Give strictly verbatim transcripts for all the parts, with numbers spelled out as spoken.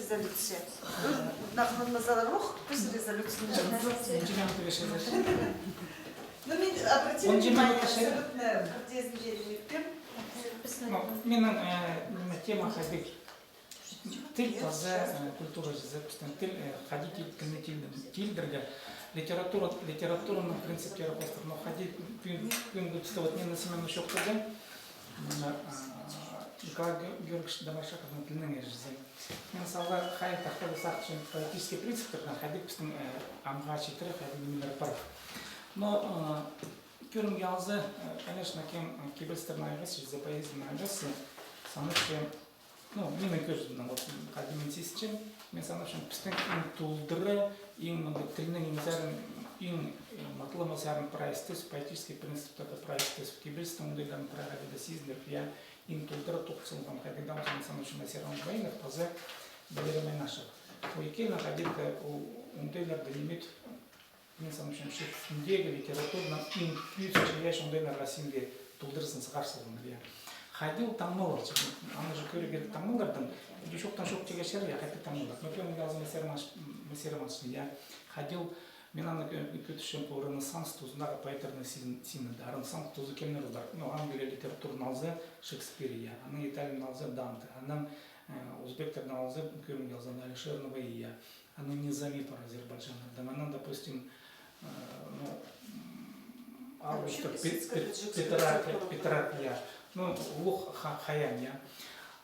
Резолюция. Нахманмазалар ох, піс резолюцияны. Ну, мен обратили внимание, абсолютно кірдезін жерін. Ну, менің, э, ниме, тема хайдағ. Тіл паза, э, культура чізе, пістің тіл, э, хайди тіл, тілні тілдірге. Литература, литератураның принциптері хоостыра, но хайди пӱӱн, пӱӱнгі туста вот мин симен чоохтазам. Мына, а, Николай Георгиевич Домашаковтың тілінің ээзі. Мин, мысалға, хайдағ тахтада сағынчам поэтический принциптердең, хайдағ пістің, э, амға читіре, хайдағ нимелер пар. Но, э, кӧрімге алза, э, конечно, кем, э, кибелістернің айғазы, чізе поэзияның айғазы, санапчам, ну, минің кӧзідімнең, вот, хайди мин сизінчем, мин санапчам, пістің иң толдыра, иң мындағ тілнің иң сарин, иң, э, матылы ма сарин прай істес, поэтический принциптерде прай істес, кибелістің оңдайларын прай хайди даа сизінер, я, иң толдыра тоғынған хайди даа, мин санапчам, Насир Аманбайнов паза Валерий Майнашев. Ол ікӧлең хайди даа ол оңдайларны ниме итіп, мин санапчам, чир ӱстӱндегі литератураның иң кӧзідіг чайаачы оңдайлары Россияда толдыразын сығар салғаннар, я. Хайди ол таңмалар, аны же кӧрерге кирек таңмалардаң, иди чоохтаң чоох тигеннер, я, хайди таңмалар. Но кӧрімге алза, Насир Аманч-, Насир Аманчиң, я. Хайди ол, мин аны кӧ-, кӧзітчем, пу Ренессанс тузындағы поэттернің син-, синінде. Ренессанс тузы кемнер олар? Ну, Англия литератураның алза Шекспир, я. Анаң Италияның алза Данте. Анаң, э, узбектернің алза, кӧрімге алза, Алишер Навои, я. Анаң Низами пар азербайджаннардаң. Анаң, допустим, э, ну, м, Август Пе-, Пе-, Петрарка, Петрарка, я. Ну, улуғ ха-, хаян, я.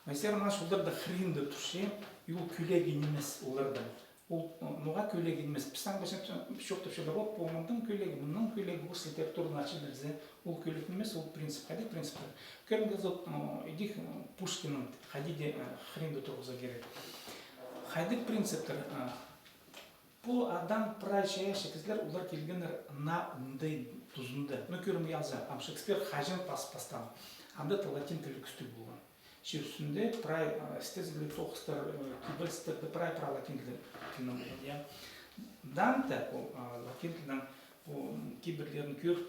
Насир Аманч оларда хыринда турча, и ол кӧлеге нимес оларда. Ол, э, ноға кӧлеге нимес? Піс аңнап чоохтапчалар, вот, пу мындағ кӧлеге, мындағ кӧлеге, орыс литератураның ачыларза, ол кӧлеге нимес, ол принцип. Хайдағ принцип? Кӧрімге алза, э, идӧк, э, Пушкиннің хайди даа, э, хыринда турғызарға кирек. Хайдағ принциптер, э, Пу адам прай чайаачы кізілер, олар килгеннер наа оңдай тузында. Ну, кӧрімге алза, ам Шекспир хаҷан пас-, пастаан? Анда даа латин тілі кӱстіг полған. Чир ӱстӱнде прай, а, істезіглер, тоғыстар, э, кибелістерде прай, прай латин тілі, тілінең полған, я. Данте, ол, а, латин тілінең, ол, м, кибелістерін кӧр,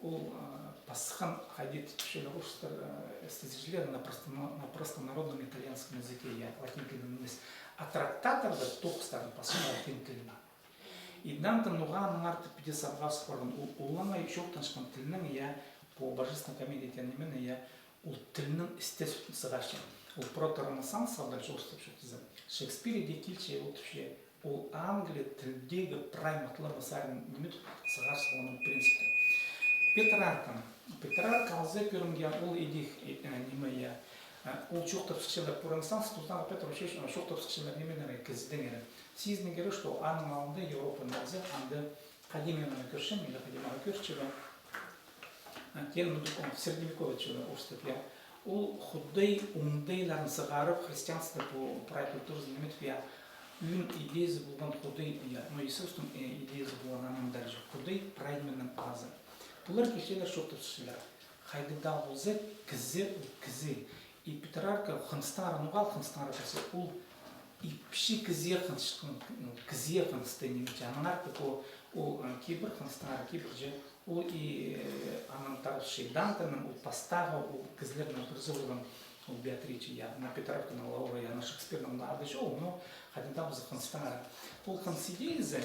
Ол, а, пасхан хайди тіпчелер орыстар, а, істезіглер на простона-, на простонародном итальянском языке, я, латин тілінең нимес. А трактаттарда тоғыстарын пасхан латин тілінең. И Данте ноға аннаңар тіп піди сағынып парған, ол, ол аңай чоохтанчатхан тілінең, я, пу божественная комедия теен нименең, я, ол тілнің істес ӱстӱн сығарча. Ол проторенессанс алдар чоохтап чоохтаза. Шекспир иди килче, ол тіпче, Ол Англия тілдегі прай матылларны сарын ниме тіп сығар салған принципті. Петрарка. Петрарка алза кӧрімге ол идӧк, э, э, ниме, я. Э, ол чоохтап сыхчалар пу Ренессанс тузындағы Петр вообще, э, чоохтап сыхчалар нимедеңер, кізідеңер. Сизінерге кирек, что аның алнында Европаны алза, анда Хайди мин аны кӧрчем, или хайди мағаа кӧрче бе. А, теен, ну, ол средневековье чіли орыстап, я. Ол Худай оңдайларын сығарып, христианство пу прай культуразын ниме итіп, я. Ӧӧн идеязы полған Худай, я. Ну, Иисустың, э, идеязы полған аннаң даа же. Худай прай нименің пазы. Пулар килчелер, чоохтап сыхчалар. Хайдағ даа полза, кізі, ол кізі. И Петрарка хыныстаңар, ноға хыныстаңар кізі, ол ипчі кізее хыныс-, кізее хынысты ниме чи, аннаңар тіп ол, ол, э, кибір хыныстаңар, кибір же, ол и, э, анаң тарапча Дантенің ол пастағы ол кізілернің пірсі полған ол Беатриче, я, ана Петрарканың Лаура, я, ана Шекспирнің аны ады чоғыл, но хайдағ даа полза хыныстаңар. Ол хыныс идеязы,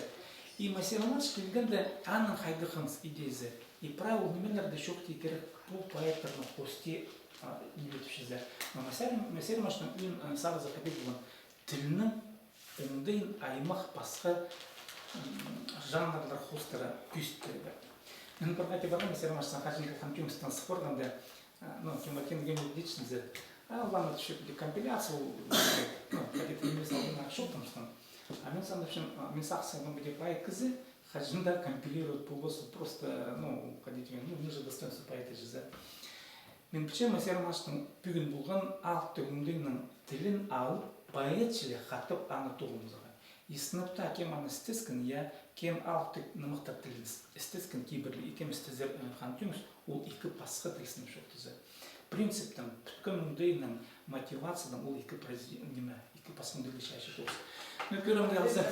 и Насир Аманч килгенде аның хайдағ хыныс идеязы. И прай ол нимелерні чоохтирға кирек пу поэттернің хости, а, ниме тіпчезер. Но Насир, Насир Аманчтың ӧӧн, а, сағызы хайдағ полған. Тілнің оңдайын аймах пасха, м, жанрлар хоостыра кӧзіт пирді. Мин пір хати парғам, Насир Аманчтың хаҷан-да Хан Тӧңістең сых парғанда, а, ну, кем, кем, кем дечінзе, а, ладно, тіпче, компиляция, ол, ну, хайди-да нимес алнына чоохтанчатхан. А мин санапчам, а, мин сағыс салғам, піди поэт кізі, Хаҷан-да компилировать полбас, просто, ну, хайди тиген, ну, ниже достоинства поэта чізе. Мин пілчем, Насир Аманчтың пӱӱн полған алыптығ оңдайның тілін алып, поэт чіли хатап аны тоғынзарға. И сынап таа, кем аны істескен, я, кем алыптығ нымахтар тілін іс-, істескен кибірліг, и кем істезер, э, Хан Тӧңіс, ол ікі пасха тіл сынап чоохтаза. Принциптең, пӱткен оңдайның, мотивациядаң ол ікі произве-, ниме, ікі пасха оңдайда чайаачы тоғыс. Ну, кӧрімге алза,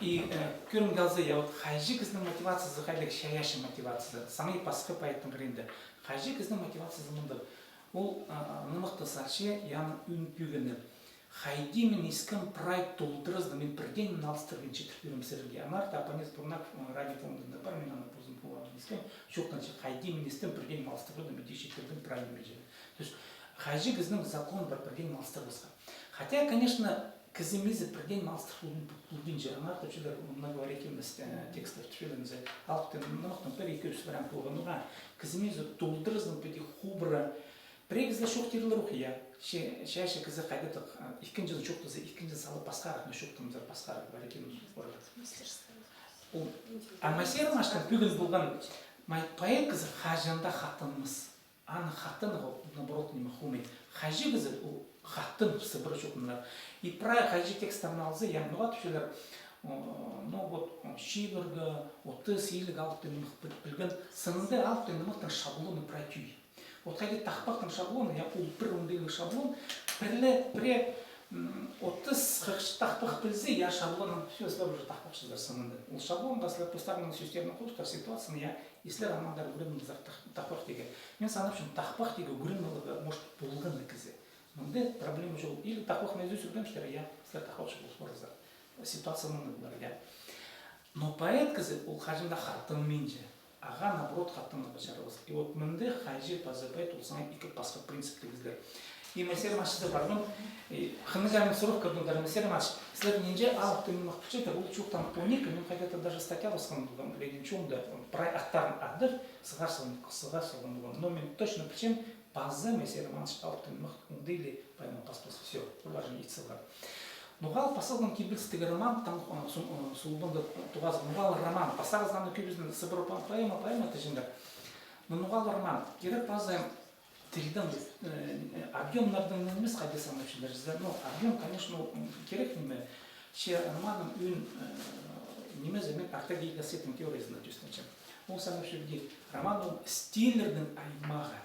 и, э, кӧрімге алза, я, вот, хайҷы кізінің мотивациязы хайдағ, чайаачы мотивациязы, саңай пасха поэттің хыринда. Хайҷы кізінің мотивациязы мындағ. Ол, а, нымахты салча, я, ӧӧн пӱӱні. Хайди мин искем прай толдыразынаң, мин пірдеңнең алыстырбин читіріп пирем сірерге. Аннаңар таа Апанас Бурнаков, м, радио фондында пар, мин аны позым полған искем, чоохтанча, хайди мин истем пірдеңнең алыстырбин, мин дее читірдім прай ниме чіли. То есть, хайҷы кізінің законы пар пірдеңнең алыстырбасха. Хотя, конечно, кізі мизе пірдеңнең алыстырып полбинча, аннаңар тіпчелер многовариательность, э, текстов тіпчелер, мизе алыптығ нымахтың пір-ікі-ӱс вариант полған, ноға кізі мизе толдыразынаң піди хубыра Пірее кізілер чоохтирлар ох, я. Че-, чаще кізі хайдағ-да, а, ікінҷізін чоохтаза, ікінҷізін салып пасхарах, но чоохтанзар пасхарах, пар екен. Ол, а Моисей Романовичтың пӱӱн полған, май-, поэт кізі хаҷан даа хаттанмас. Аны хаттанарға, наоборот, ниме хомай. Хайҷы кізі, ол хаттанып, сыбыра чоохтанар. И прай хайҷы тексттерні алза, я, ноға тіпчелер, о, ну вот, о, чибіргі, отыс, илиг алыптығ нымах піл-, пілген, сынында алыптығ нымахтың шаблоны прай тӧӧй. Вот хайди тахпахтың шаблоны, я, ол пір оңдайлығ шаблон, пірле, піре, м, отыс, хырых тахпах пілзе, я, шаблонын, всё, сірер уже тахпахчызар сынында. Ол шаблонға сірер постарыңның сӧстерін хостар, ситуацияны, я, и сірер аннаң даа ӱгреніңзер тах-, тахпах тигі. Мин санапчам, тахпах тигі ӱгрен аларға, может, полған на кізі. Мында проблема чоғыл. Или тахпах наизусть ӱгренгештер, я, сірер тахпахчы полып парарзар. Ситуацияны полар, я. Но поэт кізі ол хаҷан даа хаттанминча. Ағаа, наоборот, хаттанарға чарабас. И вот мында хайҷы паза поэт, ол саңай ікі пасха принциптіг кізілер. И Моисей Романович, сірер пардон, и хынығ чарым сурап кӧрдім, даже Моисей Романович, сірер нинҷе алыптығ нымах пілчезер, ол чоохтанып он ікі, мин хайда-да даже статья пасхан полғам, пілген чоғында, прай аттарын адап, сығар салған, сығар салған полғам. Но мин точно пілчем, паза Моисей Романович алыптығ нымах оңдайлығ поэма паспас, всё, олар же ит салған. Ноға ол пас салған кибелістіг роман, там, а, су-, а, Сулбанда тоғазығ, ноға ол роман, пастағы знаны кӧбізін сыбыра по-, поэма, поэма тіҷеңнер. Но ноға ол роман? Кирек паза тілдің, э, объёмнардаң нимес хайди санапчалар, ну, объём, конечно, ол, м, кирек ниме, че романның ӧӧн, э, нимезі, мин ортографический теориязын тӧстенчем. Ол санапча піди, романның стильлернің аймағы.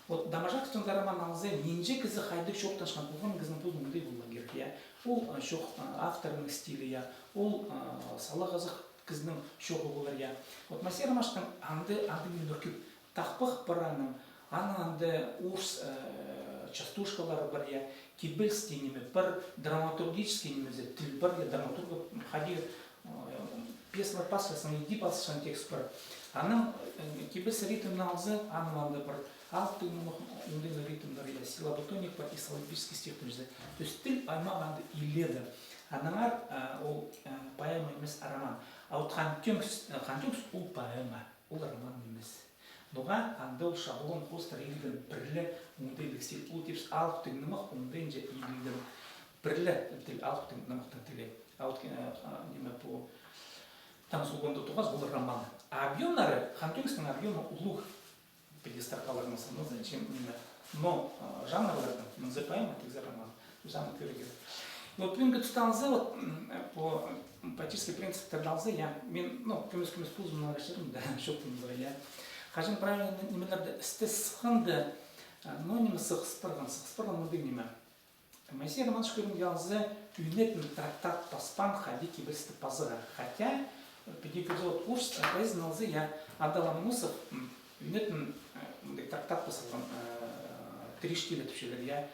Вот Доможаковтың даа романын алза, нинҷе кізі хайдағ чоохтанчатхан полған, кізінің позының оңдайы поларға кирек, я. Ол, а, чоох, а, авторның стилі, я. Ол, а, сала хазых кізінің чоохы полар, я. Вот Моисей Романовичтің анда, анда мин ӱр кӧп. Тахпах пар аның, аның анда орыс, э, частушкалары пар, я. Кибелісте ниме пар, драматургический нимезі, тіл пар, я, драматург хайди Пьесаны пасчаң, иди пасчаң текст пар. Анаң, э, кибеліс ритмін алза, аның анда пар алыптығ нымах, оңдайлығ ритм пар, я, силлабо-тоник пар, и силлабический стих пар. То есть тіл аймағы анда илееде. Аннаңар, э, ол, э, поэма нимес, а роман. А вот Хан Тӧңіс, э, Хан Тӧңіс ол поэма, ол роман нимес. Ноға анда ол шаблон хоостыра иділген пірле оңдайлығ стиль. Ол тіпче алыптығ нымах оңдайынҷа иділген пірле тіл, алыптығ нымахтың тілі. А вот, э, а, ниме пу «Таң солғанда тоғас» ол роман. А объёмнары, Хан Тӧңістің объёмы улуғ, піди строкаларның саны, значит, ниме. Но, э, жанрлардаң, мынзы поэма, тігзі роман. Жанр кӧрігі. Вот пӱӱнгі туста алза, вот, м, э, по, м, поэтический принциптерді алза, я, мин, ну, кӧмес-кӧмес позымның ағаштарым, да, чоохтанарға, я. Хаҷан правильно нимелерді істес сыхханда, э, ну, ниме сығыс парған, сығыс парған мындағ ниме. Моисей Романович кӧрімге алза, ӧнетін трактат паспаан хайди кибелісті пазарға. Хотя, э, піди кӧрзе, вот, орыс, э, поэзияны алза, я, Ада Ломоносов, м, ӧнетін, э, мындағ трактат пас салған, э, «Три штиля» тіпчелер, я.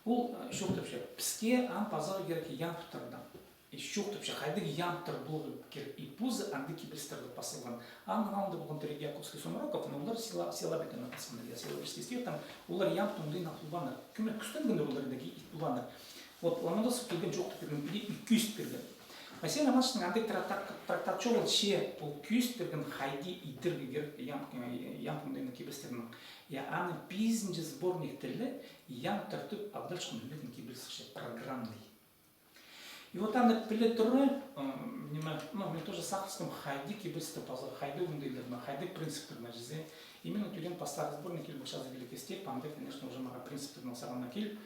Ол, э, чоохтапча, піске ам пазарға кирек ямбтардаң. И чоохтапча, хайдағ ямбтар поларға кирек, и позы андағ кибелістерде пас салған. Аның алнында полған Тредьяковский, Сумроков, но олар силла-, силлабиканы пасханнар, я, силлабический стих, там, олар ямбтың оңдайын алып полбааннар. Кӧмек кӱстенгеннер олар, иди ит полбааннар. Вот Ломоносов килген, чоохтап пирген, піди кӧзіт пирген. Моисей Романовичтің андағ трактат, трактат чоғыл, че ол кӧзіт пирген, хайди идерге кирек ямб-, э, ямбтың оңдайын кибелістернің. Я, аның пизінҷі сборник тілі, ямбтар тіп адалчатхан ӧнетін кибеліс, программный. И вот аны піле тура, м, ниме, ну, мин тоже сағыскам, хайди кибелісті паза, хайди оңдайларны, хайди принциптерні чізе. Именно тӧреен пастағы сборник «Кил, пілчезер, киле кӧзіт» тіп, анда, конечно, уже мағаа принциптернің сағына кил,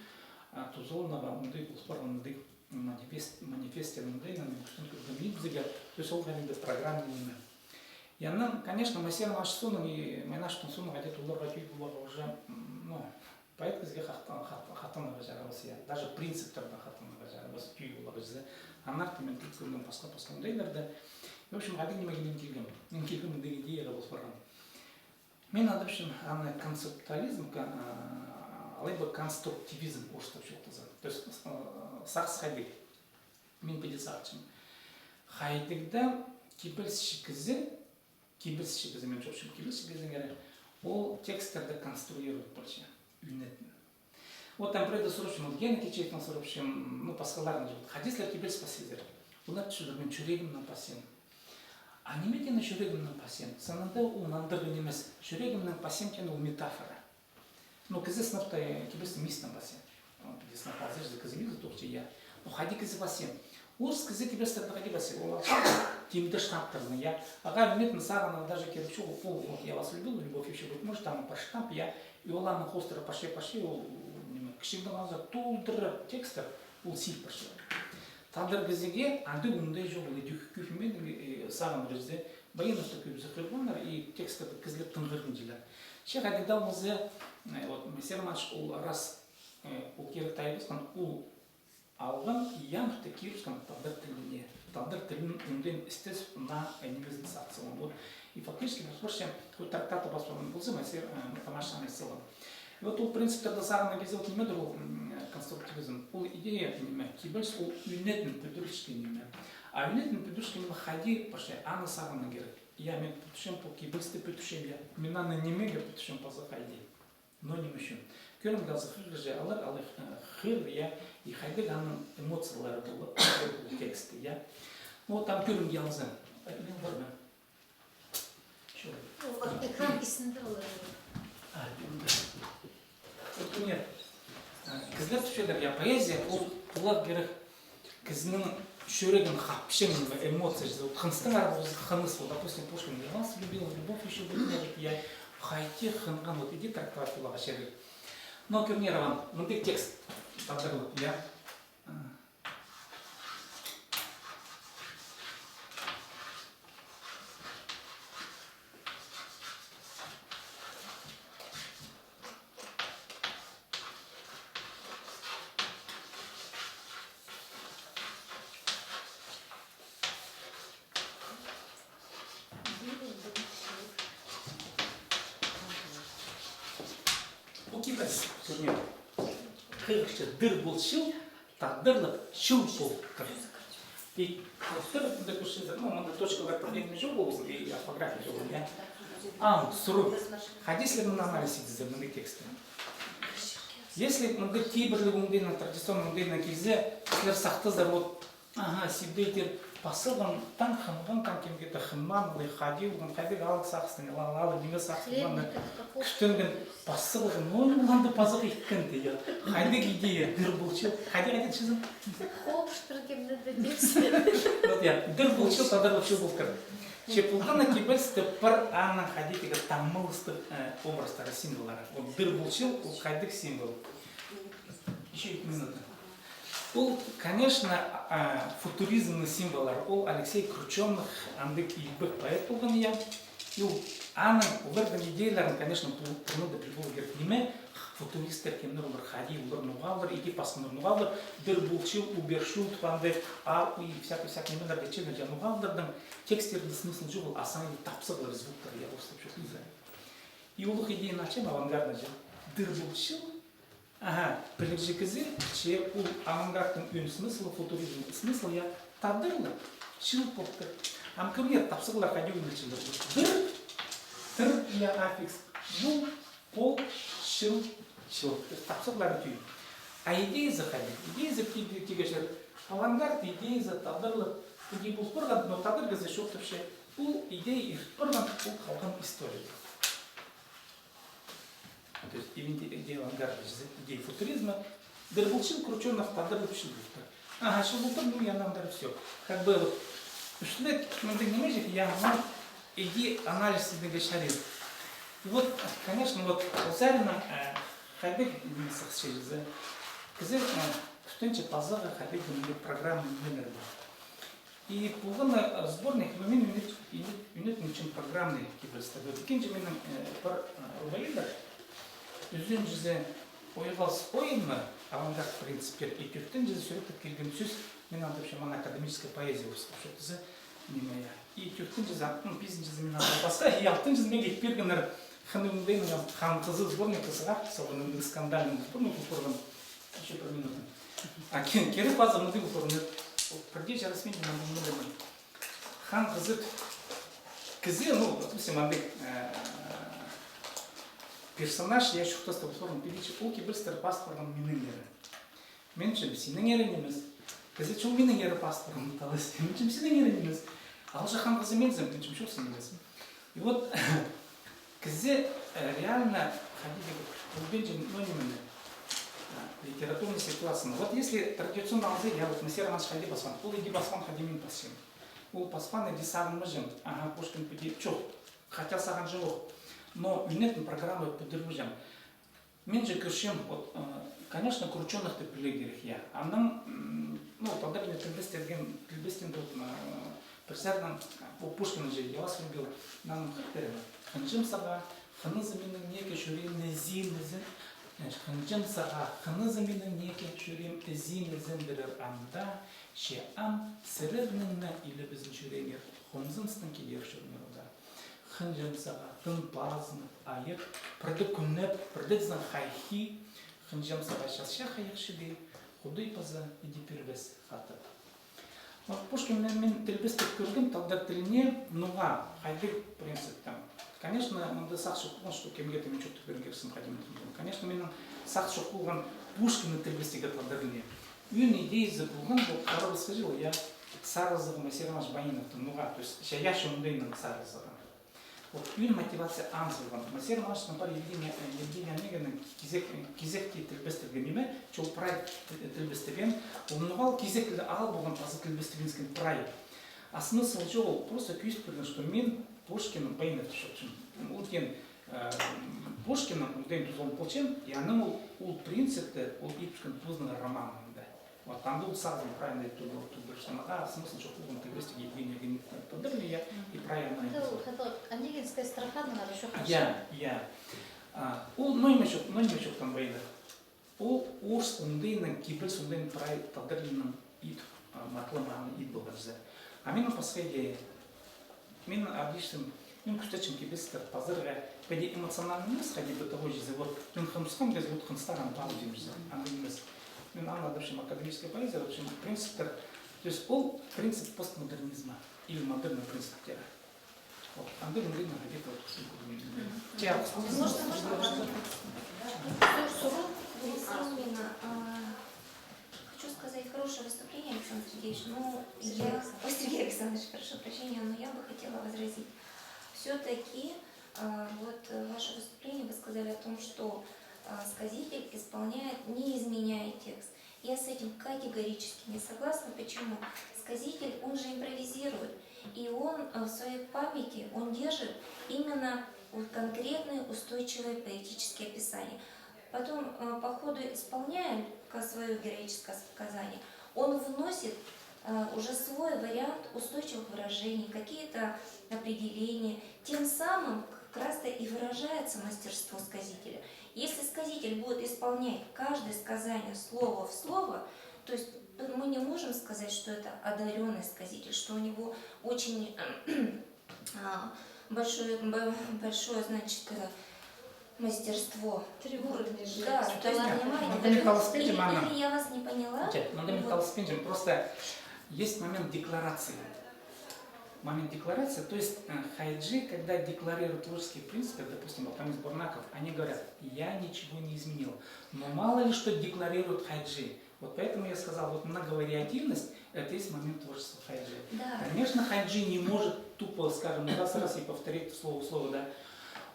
а, тузаланарға оңдай пол парған, мындағ манифест, манифестер оңдайнаң, мин кӱстең кӧргем ибзіге, то есть ол хайдағ-да программа ниме. И анаң, конечно, Моисей Романович соонаң и Майнашевтің соонаң хайди-да оларға тӧӧй поларға уже, м, ну, поэт кізіге хат-, хат-, хаттанарға чарабас, я. Даже принциптердең хаттанарға чарабас, тӧӧй поларға чізе. Аннаңар таа мин кӧргем пасха-пасха оңдайларны. В общем, хайдағ нимее мин килгем. Мин килгем мындағ идеяға пол парған. Мин адапчам аны концептуализм, кон-, а, алай ба конструктивизм орыстап чоохтаза. То есть, э, сағыс хайдағ. Мин піди сағынчам. Хайдағ даа кибелісчі кізі, кибелісчі кізі, мин чоохтапчам, кибелісчі кізі, ол текстерді конструировать полча, ӱнетін. Вот там пірее сурапчам, вот Гена Кичеевтең сурапчам, ну, пасхаларнаң, вот, хайди сірер кибеліс пасчазар? Олар тіпчелер, мин чӱрегімнең пасчам. А ниме теені чӱрегімнең пасчам? Сынында ол нандырған нимес. Чӱрегімнең пасчам теені ол метафора. Ну, кізі сынап та, э, кибелісті мисте пасча. Ол піди сынап алза, кізі мисте тоғынча, я. Ну, хайди кізі пасча? Орыс кізі кибелістерні хайди пасча? Ол алча тимде шнаптарны, я. Ағаа ӱнетін сағынарға даже кирек чоғыл, пол, вот, «Я вас любил», «Любовь ещё быть может», там пір шнап, я. И ол аның хоостыра парча, парча, ол, ниме, кічігдең алза толдыра текстер, ол сил парча. Тадар кізіге андағ оңдай чоғыл, иди кӧ-, кӧ-, кӧ-, сағынарға. Баяннаң кӧбізі хығырғаннар, и текстерні кізілер тыңғырғанҷылар. Че хайдағ даа полза, э, вот, Моисей Романович, ол рас, э, ол кирек тайбысхан, ол алған, и янып та кирібіскен тадар тіліне. Тадар тілін оңдайын істес, на, э, нимезін сағыс салған. Вот. И фактически, пу пірсі, хоть трактатты пас парған полза, Моисей, э, Романович аны салған. И вот ол принциптерді сағынған кізі, вот, нимедір ол, м, конструктивизм. Ол идея, ниме, кибеліс, ол ӱнетін пӱдірілчеткен ниме. А ӱнетін пӱдірілчеткен ниме хайди парча, аны сағынарға кирек. Я, мин пӱдірчем, пу кибелісті пӱдірчем, я. Мин аны нимеге пӱдірчем, паза хайди. Но ниме ӱчӱн? Кӧрімге алза, хығырҷы алар, алай, э, хығыр, я, и хайдағ аның эмоциялары полар, ол тексті, я. Ну, там кӧрімге алза. Э, мин пар ма? Чё? Ол экран кистінде олар. А, мында. Вот, міне, э, кізілер тіпчелер, я, поэзия, ол поларға кирек кізінің чӱрегін хапчаң, эмоция, вот, хыныстаңар, вот, хыныс, вот, допустим, Пушкин: «Я вас любил, любовь ещё быть может», я, хайди хынған, вот, иди трактовать поларға чарир. Но кӧріңер, Роман, мындағ текст тадарлап, я. Пу кибеліс, кӧріңер. Хығырча: «Дыр пол чыл, тадарлап чыл полтыр». И вот пір, мында кӧрчезер, ну, мында точкалар пір дее чоғыл, и орфография чоғыл, я. Ам сурығ. Хайди сірер мыны анализ идерзер, мындағ текстті? Если мындағ тибірліг оңдайнаң, традиционный оңдайнаң килзе, сірер сахтазар, вот, аха, сибдейтер, пазылған, таң хынған, таң кемге-де хынмаан, алай хайди полған, хайдағ алғыс сағыстаң, алай, алай ниме сағыстаң, кӱстенген, пазылған, ну, оларны пазох иткенде, я. Хайдағ идея, дыр пол чыл, хайдағ идея чізім? Хоп, пір кемні де дирзе. Вот, я, дыр пол чыл, тадарлап чыл полтыр. Че полған на кибелісте пар аның хайди тігі таңмалыстығ, э, образтары, символлары. Вот дыр пол чыл, ол хайдағ символ? Ещё іккі минута. Ол, конечно, а, футуризмнің символлары. Ол Алексей Кручёнов, андағ илбек поэт полған, я. И ол, аның, оларның идеяларын, конечно, пу-, пурнада піл поларға кирек. Ниме футуристтер, кемнер олар, хайди олар ноға полар, иди пасханнар ноға полар, дыр пол чыл, убер чыл, туғанда, а, и всякий, всякий нимелер итчеңнер, я, ноға оларның текстерінде смысл чоғыл, а саңай тапсағлар, звуктар, я, орыстап чоохтаза. И улуғ идеяны ачам, авангардны, я. Дыр пол чыл, аха, пілігҷі кізі, че ол авангардтың ӧӧн смыслы, футуризмнің смыслы, я, тадарлап чыл полтыр. Ам кӧріңер, тапсағлар хайди ӱнелчелер. Дыр, тыр, я, аффикс, пол, пол, чыл, чыл. То есть тапсағлар тӧӧй. А идеязы хайди? Идеязы тигі, тигежер. Авангард идеязы тадарлап, піди пол парған, но тадар кізі чоохтапча, ол идея ирт парған, ол халған история. То есть, именно идея авангарда, идея футуризма, дыр пол чыл, Кручёнов, тадарлап чыл полтыр. Аха, чыл полтыр, ну, я, нандыр, всё. Как бы вот, ӱстӱне мындағ ниме чіг, я, ну, иди анализ идерге чарир. И вот, конечно, вот, Зарина, э, хайдағ ниме сағыс чізе. Кізі, э, кӱстенче пазарға хайдағ ниме программа нимелер пар. И полған на, э, сборник, ну, мин ӱнет-, ӱнет-, ӱнетін итчем программный кибелістерні. Ікінҷі минің, э, пір, э, рубаилар. Ӱзінҷізі «Ойғалыс ойыны», авангард принциптер, и тӧртінҷізі «Сӱректеп килген сӧс», мин андапчам аны академическая поэзия орыстап чоохтаза, ниме, я. И тӧртінҷізі, ну, пизінҷізі мин андап пасха, и алтынҷызы мағаа ит пиргеннер «Хынығ оңдайның хан хызы» сборникті сығар, Сағынып, скандальный, ну, пурун, ещё пір минута. А ке-, кирек паза мындағ пурун, ол пірдее чарасмин, мына мындағ. Хан хызы кізі, ну, допустим, андағ, э, персонаж, я чуртаста пурун пілчем, ол кибелістер пас парған миннеңер. Мин чім синнеңер нимес. Кізі чӱл миннеңер пас парған талас. Мин чім синнеңер нимес. Алҷах хан хызы минзем, мин чім чӱл син нимес. И вот кізі, э, реально, хайди дее, пілбинче, ну, ниме, а, литературный ситуацияны. Вот если традиционно алза, я вот Насир Романович хайди пасхан, ол иди пасхан, хайди мин пасчам. Ол паспаан, иди сағынмаҷаң, ага, Пушкин піди, чох, хотя сағынҷаң ох. Но ӱнетін программа пӱдірбеҷең. Мин же кӧрчем, вот, э, конечно, Кручёных тіп пілерге кирек, я. Аның, м, ну, тадар тілбестірген, тілбестірген, вот, э, пір саринаң, э, Пушкин же, «Я вас любил», аның хаттары. Хынҷам сағаа, хынызы минің неке чӱреем ізен, ізен, значит, хынҷам сағаа, хынызы минің неке чӱреем ізен, ізен пирер анда, че ам сірернің не илебізін чӱреңер, хомзыныстың килер чӧріңер ода. Хынҷам сағаа, тын пазынып, айып, пірдее кӱнеп, пірдее тізең хайхи, хынҷам сағаа, часча хайых чіли, Худай паза иди пирбес хатап. Вот Пушкинні мин тілбестеп кӧргем тадар тіліне, ноға, хайдағ принциптең. Конечно, мында сағыс чох полған, что кемге-де мин чуртап пирерге кирек, хайди мин. Конечно, минің сағыс чох полған Пушкинні тілбестирге тадар тіліне. Ӧӧн идеязы полған, вот, харабас хызыл, я, сарызығ Насир Романович Баиновтың, ноға, то есть, чайаачы оңдайның сарызығы. Вот, ӧӧн мотивация ам салған. Насир Романовичтің пар Евгения, э, Евгения Онегинаның кизек, э, кизекте тілбестірген ниме, чол прай тіл-, тілбестірген. Ол ноға ол кизек тілді ал полған, паза тілбестіргенскен прай. А смысл чоғыл, просто кӧзіт пирген, что мин Пушкиннің Баиновты чоохтапчам. Ол тиген, э, Пушкиннің оңдайын тузаланып полчам, и аның ол, ол принципті, ол иткен позының романында. Вот, анда ол сағызын прай андағ тудыр-, тудырчатхан, а смысл чох полған, тілбестірген Евгения Онегина, я, и прай ана. Анда ол, анда ол Онегинская строфаның ары чох. Я, я. А, ол, ну, ниме чох, ну, ниме чох там Баинов. Ол орыс оңдайынаң, кибеліс оңдайынаң прай тадар тілінең ит, а, матап алған ит полған чізе. А минің пасха идея. Мин андағ чізе, мин кӱстечем кибелістер пазарға, піди эмоциональный нимес, хайди бытовой чізе, вот, мин хынысхам кізі, вот, хыныстарым пар тим чізе, андағ нимес. Мин аны адапчам академическая поэзия, в общем, принциптер, то есть ол принцип постмодернизма или модерннің принциптері. Вот, андағ мындағ где-то вот кӱстең кӧрдім. Мгм. Ча, можно, можно, можно? Су-, суру? Именно, а, Хочу сказать, хорошее выступление, Александр Сергеевич. Ну, я, ой, Сергей Александрович, прошу прощения, но я бы хотела возразить. Все-таки, а, вот, э, ваше выступление, вы сказали о том, что, а, сказитель исполняет, не изменяя текст. Я с этим категорически не согласна. Почему? Сказитель, он же импровизирует, и он, э, в своей памяти, он держит именно вот конкретные устойчивые поэтические описания. Потом, э, по ходу исполняя ка-, своё героическое сказание, он вносит, э, уже свой вариант устойчивых выражений, какие-то определения. Тем самым как раз-то и выражается мастерство сказителя. Если сказитель будет исполнять каждое сказание слово в слово, то есть мы не можем сказать, что это одарённый сказитель, что у него очень а, большое, б-, большое, значит, э, мастерство. Три уровня же. Да, то есть, понимаете, мында мин таласпинчам, или, Анна, или я вас не поняла. Мында мин таласпинчам, просто есть момент декларации. Момент декларации, то есть, э, хайджи, когда декларируют творческие принципы, допустим, вот Тамис Бурнаков, они говорят: «Я ничего не изменил». Но мало ли что декларирует хайджи. Вот поэтому я сказал, вот многовариативность, это есть момент творчества хайджи. Да. Конечно, хайджи не может тупо, скажем, раз-раз и повторить слово в слово, да.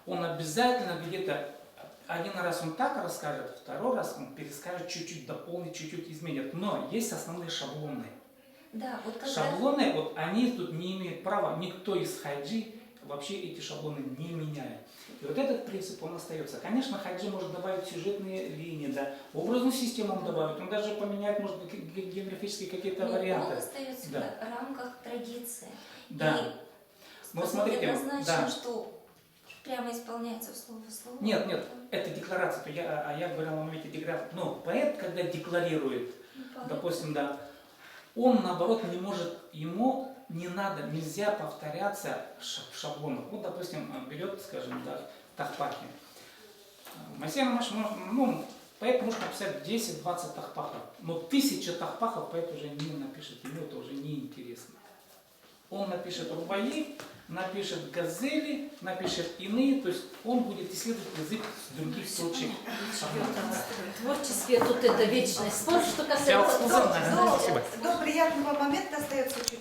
Он обязательно где-то один раз он так расскажет, второй раз он перескажет, чуть-чуть дополнит, чуть-чуть изменит. Но есть основные шаблоны. Да, вот как раз. Шаблоны, вот они тут не имеют права, никто из хайджи вообще эти шаблоны не меняет. И вот этот принцип, он остаётся. Конечно, хайджи может добавить сюжетные линии, да, образную систему он добавит, он даже поменяет, может быть, ге-, ге-, географические какие-то варианты. Но он остаётся в рамках традиции. Да. И смотрите, однозначно, да, что прямо исполняется слово в слово. Нет, нет, это декларация. То я, а я говорил о моменте декларации. Но поэт, когда декларирует, ну, поэт, допустим, да, он, наоборот, не может, ему не надо, нельзя повторяться в ша-, в шаблонах. Вот, допустим, э, берёт, скажем, да, Тахпахи. Моисей Романович, ну, поэт может написать десять-двадцать тахпахов, но тысяча тахпахов поэт уже не напишет, ему это уже не интересно. Он напишет рубаи, напишет газели, напишет иные, то есть он будет исследовать язык с других точек. Творческий тут это вечный спор, что касается... До приятного момента остается чуть-чуть.